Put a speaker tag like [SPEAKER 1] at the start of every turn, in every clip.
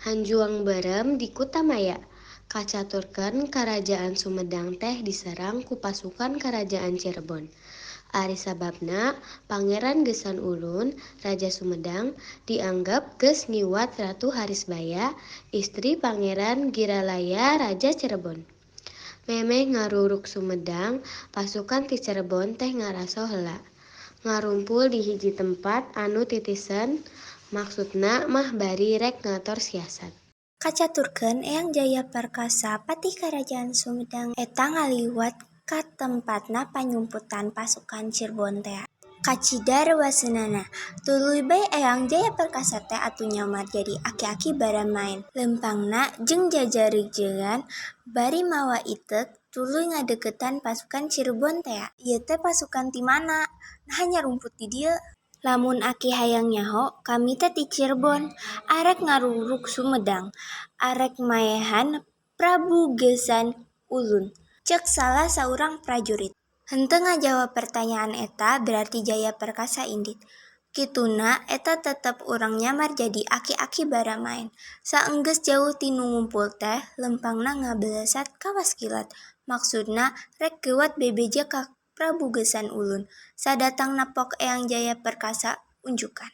[SPEAKER 1] Hanjuang beureum di Kutamaya. Kacaturkeun Karajaan Sumedang teh diserang ku pasukan Karajaan Cirebon. Ari sababna Pangeran Geusan Ulun, Raja Sumedang, dianggep geus ngiwat Ratu Harisbaya, istri Pangeran Giralaya Raja Cirebon. Memeh ngarurug Sumedang, pasukan ti Cirebon teh ngaraso heula. Ngarumpul di hiji tempat anu titisen, maksudna mah bari rek ngator siasat.
[SPEAKER 2] Kacaturkeun Eyang Jaya Perkasa patih Karajaan Sumedang eta ngaliwat ka tempatna panyumputan pasukan Cirebon tea. Kacida reuwaseunana, tuluy bae Eyang Jaya Perkasa teh atuh nyamar jadi aki-aki baramaen. Leumpangna jeung jajarejegan bari mawa iteuk tuluy ngadeuketan pasukan Cirebon tea. "Ieu teh pasukan ti mana? Naha nyarumput di dieu? Lamun aki hayang nyaho, kami teh ti Cirebon, arek ngarurug Sumedang, arek maehan Prabu Geusan Ulun," cek salah saurang prajurit. Henteu ngajawab pertanyaan eta berarti Jaya Perkasa indit. Kituna eta tetep urang nyamar jadi aki-aki baramaen. Saenggeus jauh ti nu ngumpul teh, leumpangna ngabelesat kawas kilat. Maksudna rek geuwat bebeja ka Prabu Geusan Ulun. Sadatang napok Eyang Jaya Perkasa unjukan.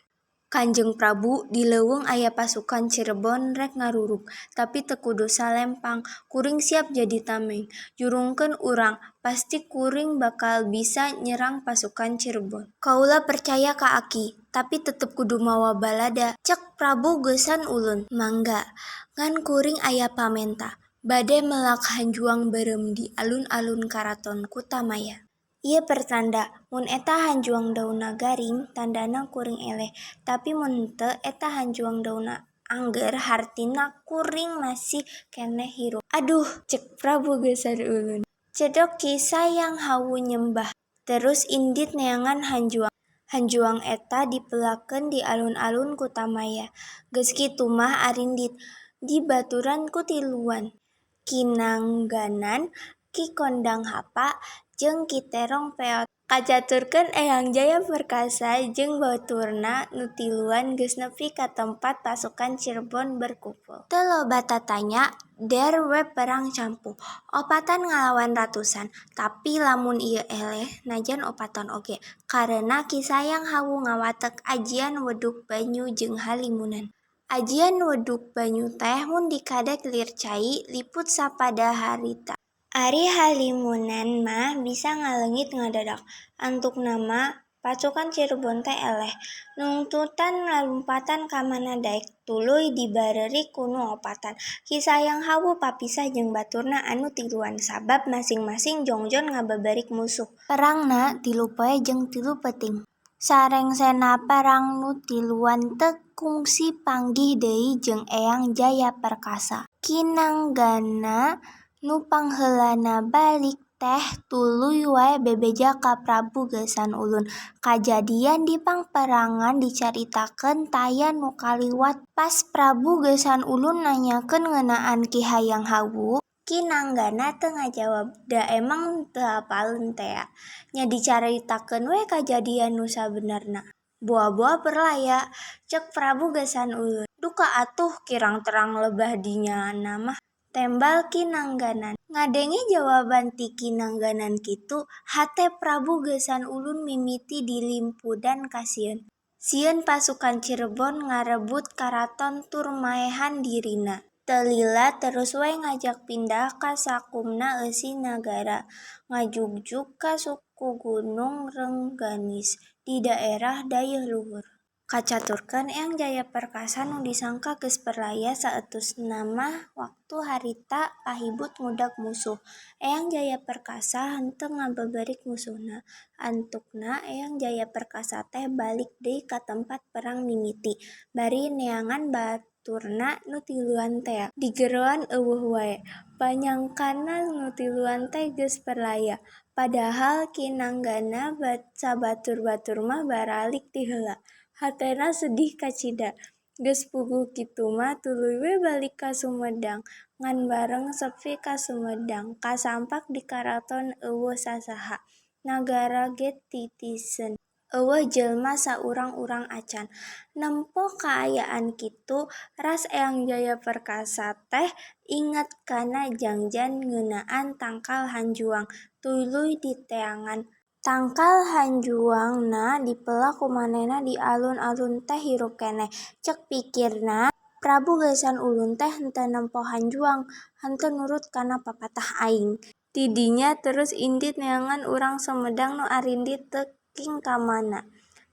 [SPEAKER 2] "Kanjeng Prabu, di leuweung aya pasukan Cirebon rek ngarurug, tapi teu kudu salempang, kuring siap jadi tameng. Jurungkeun urang, pasti kuring bakal bisa nyerang pasukan Cirebon." "Kaula percaya ka aki, tapi tetep kudu mawa balada," cek Prabu Geusan Ulun. "Mangga, ngan kuring aya pamenta, bade melak hanjuang beureum di alun-alun Karaton Kutamaya. Ieu pertanda, mun eta hanjuang daunna garing tandana kuring eleh, tapi mun henteu eta hanjuang daunna angger hartina kuring masih keneh hirup." "Aduh," cek Prabu Geusan Ulun. Cedok Ki Sayang Hawu nyembah, terus indit neangan hanjuang. Hanjuang eta dipelakeun di alun-alun Kutamaya. Geus kitu mah arindit, dibaturan ku tiluan: Ki Nangganan, Ki Kondang Hapa, jeung Ki Terong Peot. Kacaturkeun Eyang Jaya Perkasa jeung baturna nu tiluan geus nepi ka tempat pasukan Cirebon berkumpul. Teu loba tatanya, der we perang campuh. Opatan ngalawan ratusan, tapi lamun ieu eleh najan opatan oge, karena Ki Sayang Hawu ngawatek ajian weduk banyu jeung halimunan. Ajian weduk banyu teh mun dikadek lir cai liput sapada harita. Ari halimunan mah bisa ngaleungit ngadadak. Antukna mah pasukan Cirebon teh eleh, nungtutan lalumpatan ka mana daek tuluy dibareurik ku nu opatan. Ki Sayang Hawu papisah jeung baturna anu tiluan sabab masing-masing jongjon ngababarik musuh. Perangna 3 poe jeung 3 peuting. Sarengsena perang nu tiluan teu kungsi panggih deui jeung Eyang Jaya Perkasa. Ki Nanggana nu pangheulana balik teh tuluy wae bebeja ka Prabu Geusan Ulun. Kajadian di pangperangan dicaritakeun taya nu kaliwat. Pas Prabu Geusan Ulun nanyakeun ngeunaan Ki Hayang Hawu, Ki Nanggana teu ngajawab, da emang teu apaleun tea. Nya dicaritakeun we kajadian nu sabenerna. "Boa-boa perlaya," cek Prabu Geusan Ulun. "Duka atuh kirang terang lebah dinyana mah," tembal Ki Nangganan. Ngadenge jawaban ti Ki Nangganan kitu, hate Prabu Geusan Ulun mimiti dilimpudan kasieun. Sieun pasukan Cirebon ngarebut karaton tur maehan dirina. Teu lila terus we ngajak pindah ka sakumna eusi nagara, ngajugjug ka suku Gunung Rengganis di daerah Dayeuh Luhur. Kacaturkeun Eyang Jaya Perkasa nu disangka geus perlaya saetusna mah waktu harita pahibut ngudag musuh. Eyang Jaya Perkasa henteu ngababarik musuhna. Antukna Eyang Jaya Perkasa teh balik deui ka tempat perang mimiti, bari neangan baturna nu tiluan tea. Digeroan euweuh wae. Panyangkana nu tiluan teh geus perlaya, padahal Ki Nanggana sabatur-batur mah baralik ti heula. Hatena sedih kacida. Geus puguh kitu mah tuluy we balik ka Sumedang. Ngan bareng sepi ka Sumedang, kasampak di karaton euweuh sasaha, nagara ge titiseun. Euweuh jelma saurang-urang acan. Nempo kaayaan kitu ras Eyang Jayaperkasa teh inget kana jangjan ngeunaan tangkal hanjuang tuluy diteangan. Tangkal hanjuangna dipelak ku manehna dialun-alun teh hirup keneh. Cek pikirna Prabu Geusan Ulun teh henteu nempo hanjuang henteu nurut kana papatah aing. Ti dinya terus indit neangan urang Sumedang nu arindit teuking ka mana.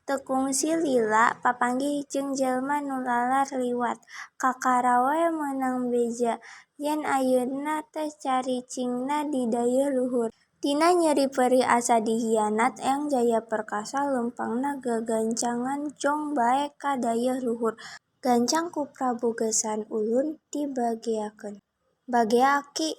[SPEAKER 2] Teu kungsi lila papanggih jeung jelma nu lalar liwat. Kakara we meunang beja yen ayeuna teh caricingna di dayeuh luhur. Tina nyeri perih asa dihianat Eyang Jayaperkasa leumpangna gagancangan jong bae ka dayeuh luhur. Gancang ku Prabu Geusan Ulun dibageakeun. "Bagea Aki,"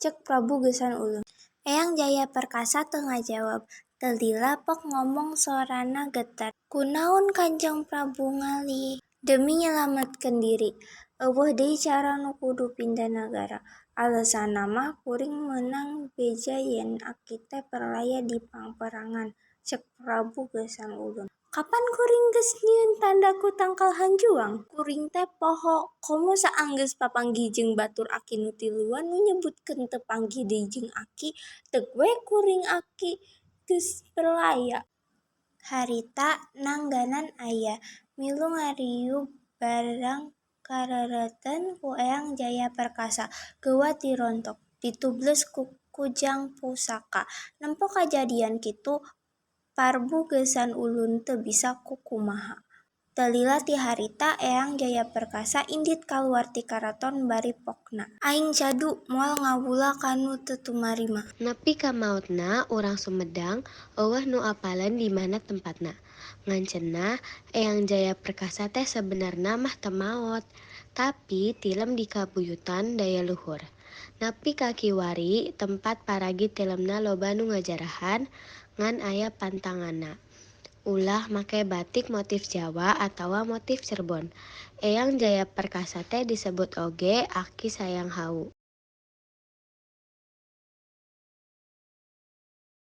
[SPEAKER 2] cek Prabu Geusan Ulun. Eyang Jayaperkasa teu ngajawab. Teu lila pok ngomong sorana geter. "Kunaon Kanjeng Prabu ngalih?" "Demi nyalametkeun diri. Euweuh deui cara nu kudu pindah nagara. Alesanna mah kuring meunang beja yen Aki teh perlaya di pangperangan," cek Prabu Geusan Ulun. "Kapan kuring geus nyieun tanda ku tangkal hanjuang? Kuring teh poho komo saanggeus papanggih jeung batur Aki nu tiluan nu nyebutkeun teu panggih deui jeung Aki deuk we kuring Aki geus perlaya." Harita nangganan aya, milu ngariung barang kareureuteunan ku Eyang Jayaperkasa. Geuwat dirontok, ditubles ku kujang pusaka. Nempo kajadian kitu Parbu Geusan Ulun teu bisa kukumaha. Teu lila ti harita Eyang Jayaperkasa indit kaluar ti karaton bari pokna. "Aing cadu moal ngawula ka nu teu tumarima."
[SPEAKER 1] Nepi ka maotna urang Sumedang euweuh nu apaleun di mana tempatna. Ngan cenah Eyang Jayaperkasa teh sabenerna mah teu maot, tapi tilem di kabuyutan Dayeuh Luhur. Nepi ka kiwari tempat paragi tilemna loba nu ngajarahan ngan aya pantanganna. Ulah make batik motif Jawa atawa motif Cerbon. Eyang Jayaperkasa teh disebut oge Aki Sayang Hau.